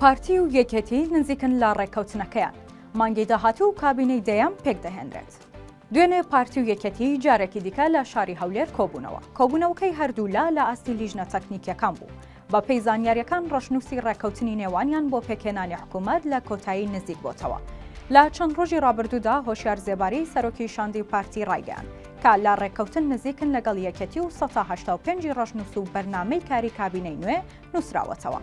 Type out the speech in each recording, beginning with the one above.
پارتی و یەکێتی نزیکن لە ڕێککەوتنەکەیان، مانگی داهاتوو کابینەی دەیەم پێکدەهێنرێت. دوێنێ پارتی و یەکێتی جارێکی دیکە لە شاری هەولێر کۆبوونەوە. کۆبوونەوەکەی هەردوولا لە ئاستی لیژنە تەکنیکیەکان بوو. بەپێی زانیاریەکان ڕەشنووسی ڕێککەوتنی نێوانیان بۆ پێکهێنانی حکوومەت لە کۆتایی نزیک بۆتەوە. لە چەند ڕۆژی ڕابردوودا هۆشیار زێباری سەرۆکی شاندی پارتی ڕایگەیاند کە لە ڕێککەوتن نزیکن لەگەڵ یەکێتی و 85 ی ڕەشنووس و بەرنامەی کاری کابینەی نوێ نووسراوەتەوە.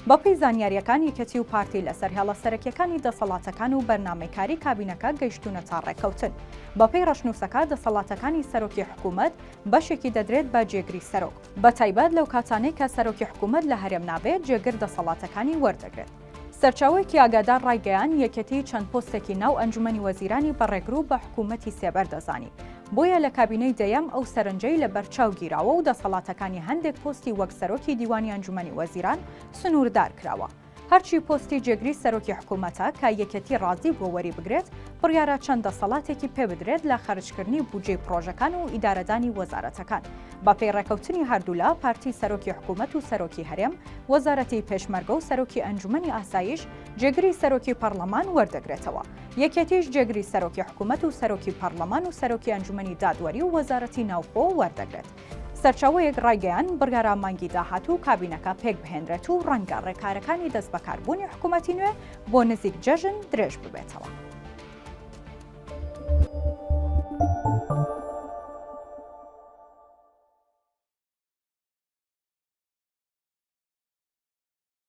بەپێی زانیارییەکان یەکێتی و پارتی لەسەر هێڵە سەرەکییەکانی دەسەڵاتەکان و بەرنامەی کاری کابینەکە گەیشتوونەتە ڕێککەوتن. بەپێی ڕەشنووسەکە دەسەڵاتەکانی سەرۆکی حکوومەت بەشێکی دەدرێت بە جێگری سەرۆک، بەتایبەت لەو کاتانەی کە سەرۆکی حکوومەت لە هەرێم نابێت جێگر دەسەڵاتەکانی وەردەگرێت. سەرچاوەیەکی ئاگادار ڕایگەیاند، یەکێتی چەند پۆستێکی ناو ئەنجومەنی وەزیرانی بە ڕێگر و بە حکوومەتی سێبەر دەزانی، بۆیە لە کابینەی دەیەم ئەو سەرنجەی لەبەرچاو گیراوە و دەسەڵاتەکانی هەندێک پۆستی وەک سەرۆکی دیوانی ئەنجومەنی وەزیران سنووردار کراوە. هەرچی پۆستی جێگری سەرۆکی حکوومەتە کە یەکێتی ڕازی بووە وەریبگرێت، بڕیارە چەند دەسەڵاتێکی پێبدرێت لە خەرجکردنی بودجەی پڕۆژەکان و ئیدارەدانی وەزارەتەکان. بەپێی ڕێکەوتنی هەردوولا، پارتی سەرۆکی حکوومەت و سەرۆکی هەرێم، وەزارەتی پێشمەرگە و سەرۆکی ئەنجومەنی ئاسایش، جێگری سەرۆکی پەڕڵەمان وەردەگرێتەوە. یەکێتیش جێگری سەرۆکی حکوومەت و سەرۆکی پەڕڵەمان و سەرۆکی ئەنجومەنی دادوەری و وەزارەتی ناوخۆ وەردەگرێت. سەرچاوەیەک ڕایگەیاند، بڕیارە مانگی داهاتوو کابینەکە پێکبهێنرێت و ڕەنگە ڕێکارەکانی دەستبەکاربوونی حکوومەتی نوێ بۆ نزیک جەژن درێژ ببێتەوە.